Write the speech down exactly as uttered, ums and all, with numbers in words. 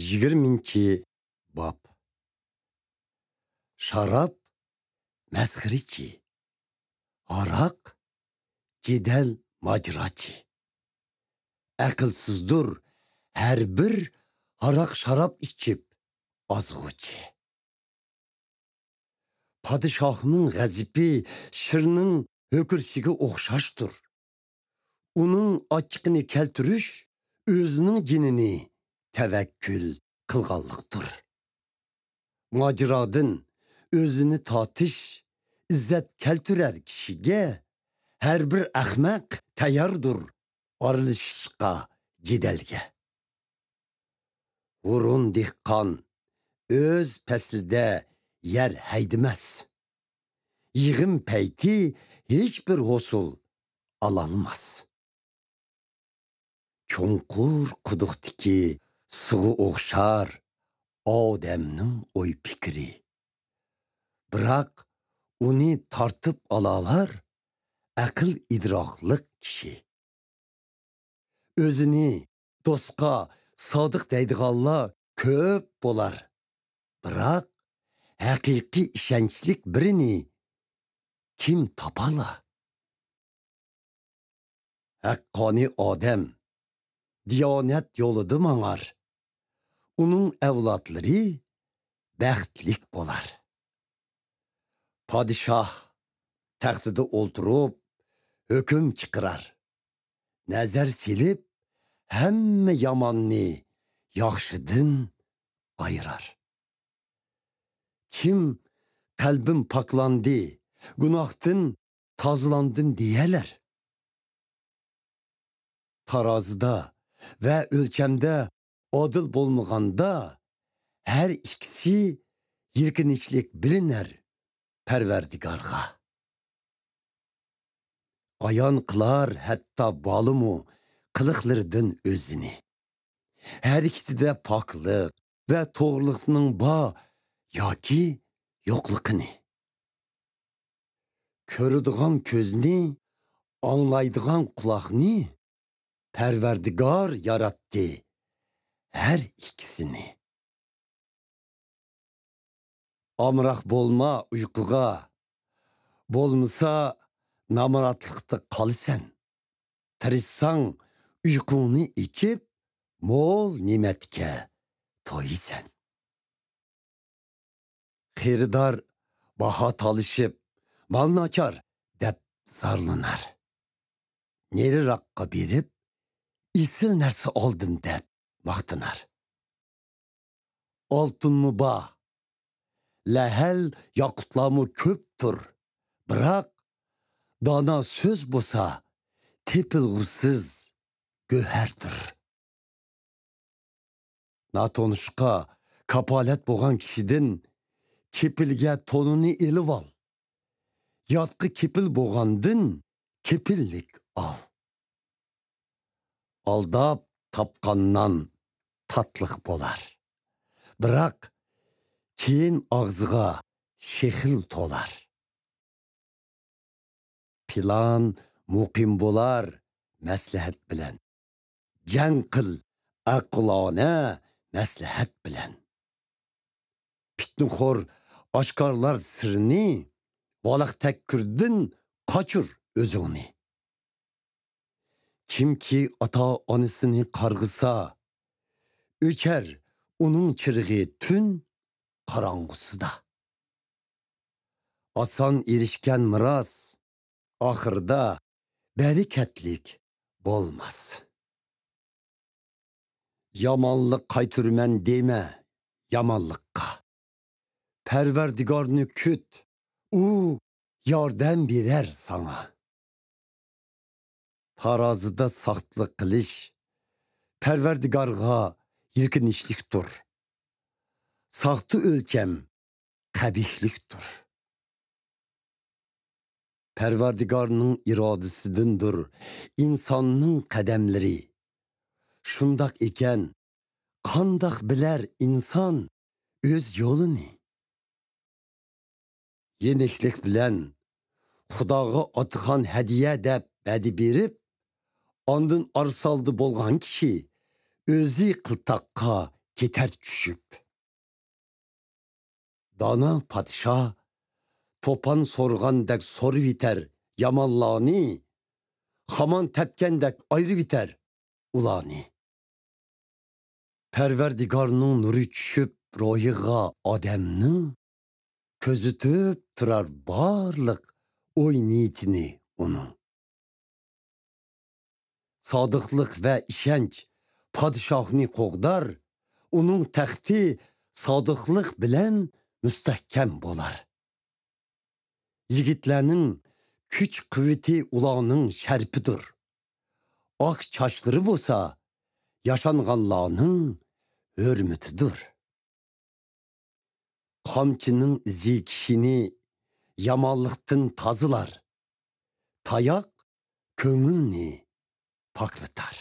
يىگىرمىنچى باب. شاراب مەسخىرىچى، ھاراق جېدەل ماجىراچى. ئەقىلسىزدۇر ھەر بىر ھاراق-شاراب ئىچىپ ئازغۇچى. پادىشاھنىڭ غەزىپى شىرنىڭ ھۆكۈرۈشىگە ئوخشاشتۇر. ئۇنىڭ ئاچچىقىنى كەلتۈرۈش ئۆزىنىڭ جېنىنى تەۋەككۈل قىلغانلىقتۇر. ماجىرادىن ئۆزىنى تارتىش ئىززەت كەلتۈرەر كىشىگە ھەر بىر ئەخمەق تەيياردۇر ئارىلىشىشقا جېدەلگە. ھۇرۇن دېھقان ئۆز پەسلىدە يەر ھەيدىمەس. يىغىم پەيتى ھېچبىر ھوسۇل ئالالماس. چوڭقۇر قۇدۇقتىكى سۇغا ئوخشار ئادەمنىڭ ئوي-پىكرى. بىراق ئۇنى تارتىپ ئالالار ئەقىل-ئىدراكلىق كىشى. ئۆزىنى دوستقا سادىق دەيدىغانلار كۆپ بولار. بىراق ھەقىقىي ئىشەنچلىك بىرىنى كىم تاپالا؟ ھەققانىي ئادەم دىيانەت يولىدا ماڭار. ئۇنىڭ ئەۋلادلىرى بەختلىك بولار. پادىشاھ تەختىدە ئولتۇرۇپ ھۆكۈم چىقىرار. نەزەر سېلىپ، ھەممە ياماننى ياخشىدىن ئايرار. كىم «قەلبىم پاكلاندى، گۇناھتىن تازىلاندىم» دېيەلەر؟ تارازىدا ۋە ئۆلچەمدە ئادىل بولمىغاندا، ھەر ئىككىسى يىركىنچلىك بىلىنەر پەرۋەردىگارغا. ئايان قىلار ھەتتا بالىمۇ قىلىقلىرىدىن ئۆزىنى. ھەرىكىتىدە پاكلىق ۋە توغرىلىقنىڭ بار ياكى يوقلۇقىنى. كۆرىدىغان كۆزنى، ئاڭلايدىغان قۇلاقنى پەرۋەردىگار ياراتتى ھەر ئىككىسىنى. ئامراق بولما ئۇيقۇغا، بولمىسا نامراتلىقتا قالىسەن. تىرىشساڭ ئۇيقۇڭنى ئېچىپ، مول نېمەتكە تويىسەن. خېرىدار باھا تالىشىپ، «مال ناچار» دەپ زارلىنار. نېرىراققا بېرىپ، «ئېسىل نەرسە ئالدىم» دەپ ماختىنار. ئالتۇنمۇ بار، لەھەل، ياقۇتلارمۇ كۆپتۇر، بىراق دانا سۆز بولسا تېپىلغۇسىز گۆھەردۇر. ناتونۇشقا كاپالەت بولغان كىشىدىن كېپىلگە تونىنى ئېلىۋال. ياتقا كېپىل بولغاندىن كېپىللىك ئال. ئالداپ تاپقان نان تاتلىق بولار، بىراق كېيىن ئاغزىغا شېخىل تولار. پىلان مۇقىم بولار مەسلىھەت بىلەن. جەڭ قىل ئەقىلانە مەسلىھەت بىلەن. پىتنىخور ئاشكارىلار سىرنى، ۋالاق تەككۈردىن قاچۇر ئۆزۈڭنى. كىمكى ئاتا-ئانىسىنى قارغىسا، ئۆچەر ئۇنىڭ چىرىغى تۈن قاراڭغۇسىدا. ئاسان ئېرىشكەن مىراس ئاخىرىدا بەرىكەتلىك بولماس. يامانلىق قايتۇرىمەن دېمە يامانلىققا. پەرۋەردىگارنى كۈت، ئۇ ياردەم بېرەر ساڭا. تارازىدا ساختىلىق قىلىش پەرۋەردىگارغا يىركىنىشلىكتۇر. ساختا ئۆلچەم قەبىھلىكتۇر. پەرۋەردىگارنىڭ ئىرادىسىدىندۇر ئىنساننىڭ قەدەملىرى. شۇنداق ئىكەن، قانداق بىلەر ئىنسان ئۆز يولىنى؟ يېنىكلىك بىلەن خۇداغا ئاتىخان ھەدىيە دەپ ۋەدە بېرىپ، ئاندىن ئارىسالدى بولغان كىشى ئۆزى قىلتاققا يېتەر چۈشۈپ. دانا پادىشاھ توپان سورغاندەك سورۇۋېتەر يامانلارنى، خامان تەپكەندەك ئايرىۋېتەر ئۇلارنى. پەرۋەردىگارنىڭ نۇرى چۈشۈپ روھىغا ئادەمنىڭ، كۆزىتىپ تۇرار بارلىق ئوي نىيىتىنى ئۇنىڭ. سادىقلىق ۋە ئىشەنچ پادىشاھنى قوغدار، ئۇنىڭ تەختى سادىقلىق بىلەن مۇستەھكەم بولار. يىگىتلەرنىڭ كۈچ-قۇۋۋىتى ئۇلارنىڭ شەرىپىدۇر. ئاق چاچلىرى بولسا ياشانغانلارنىڭ ھۆرمىتىدۇر. قامچىنىڭ ئىزى كىشىنى يامانلىقتىن تازىلار. تاياق كۆڭۈلنى پاكلىتار.